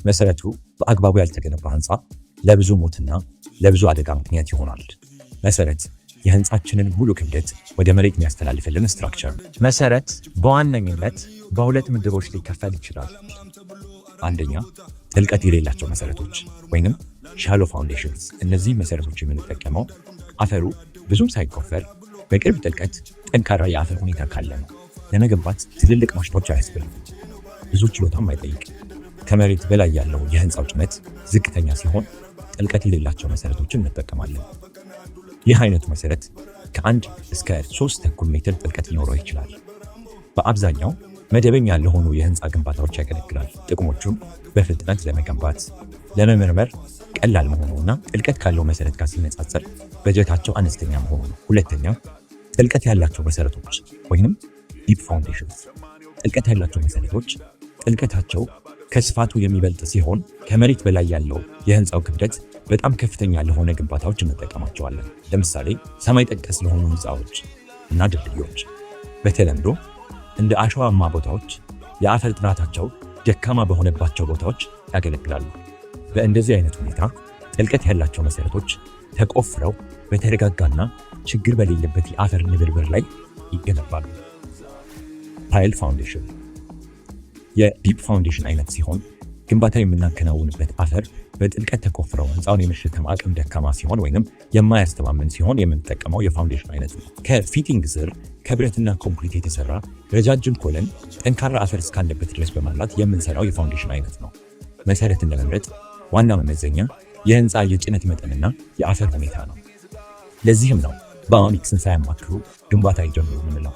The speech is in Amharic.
መሰረቱ በአግባቡ ያልተገነባ ህንፃ ለብዙ ሞትና ለብዙ አደጋ ምክንያት ይሆናል። መሰረት የህንፃችንን ሙሉ ክብደት ወደ መሬት የሚያስተላልፍልን structure። መሰረት በዋነኝነት በሁለት ምድቦች ሊከፈል ይችላል። አንደኛ፣ ጥልቀት የሌላቸው መሰረቶች ወይንም shallow foundations። እነዚህ መሰረቶች የምንጠቀመው አፈሩ ብዙም ሳይቆፈር በቅርብ ጥልቀት ጠንካራ የአፈር ሁኔታ ካለ ነው። ለመገንባት ትልልቅ ማሽኖች አያስፈልጉም፣ ብዙ ችሎታም አይጠይቅም። ከመሬት በላይ ያለው የህንፃው ጭነት ዝቅተኛ ሲሆን ጥልቀት የሌላቸው መሰረቶችን እንጠቀማለን። ይህ አይነቱ መሰረት ከ1 እስከ 3.5 ሜትር ጥልቀት ሊኖረው ይችላል። በአብዛኛው መደበኛ ለሆኑ የህንፃ ግንባታዎች ያገለግላል። ጥቅሞቹም በፍጥነት ለመገንባት፣ ለመመርመር ቀላል መሆኑ እና ጥልቀት ካለው መሰረት ጋር ሲነጻጸር በጀታቸው አነስተኛ መሆኑ ነው። ሁለተኛ፣ ጥልቀት ያላቸው መሰረቶች ወይንም deep foundations። ጥልቀት ያላቸው መሰረቶች ጥልቀታቸው ከስፋቱ የሚበልጥ ሲሆን ከመሬት በላይ ያለው የህንፃው ክብደት በጣም ከፍተኛ ለሆነ ግንባታዎች እንጠቀማቸዋለን። ለምሳሌ ሰማይ ጠቀስ ለሆኑ ህንፃዎች እና ድልድዮች። በተለምዶ እንደ አሸዋማ ቦታዎች፣ የአፈር ጥራታቸው ደካማ በሆነባቸው ቦታዎች ያገለግላሉ። በእንደዚህ አይነት ሁኔታ ጥልቀት ያላቸው መሰረቶች ተቆፍረው በተረጋጋና ችግር በሌለበት የአፈር ንብርብር ላይ ይገነባሉ። Pile foundation የ deep foundation አይነት ሲሆን ግንባታ የምናከናውንበት አፈር በጥልቀት ተቆፍረው ህንፃውን የመሸከም አቅም ደካማ ሲሆን ወይንም የማያስተማምን ሲሆን የምንጠቀመው የ foundation አይነት ነው። ከ footing ስር ከብረትና ኮንክሪት የተሰራ ረጃጅም column ጠንካራ አፈር እስካለበት ድረስ በማላት የምንሰራው የ foundation አይነት ነው። መሰረትን ለመምረጥ ዋና መመዘኛ የህንፃ የጭነት መጠንና የአፈር ሁኔታ ነው። ለዚህም ነው ባኦኒክስን ሳያማክሩ ግንባታ ይጀምሩ የምንለው።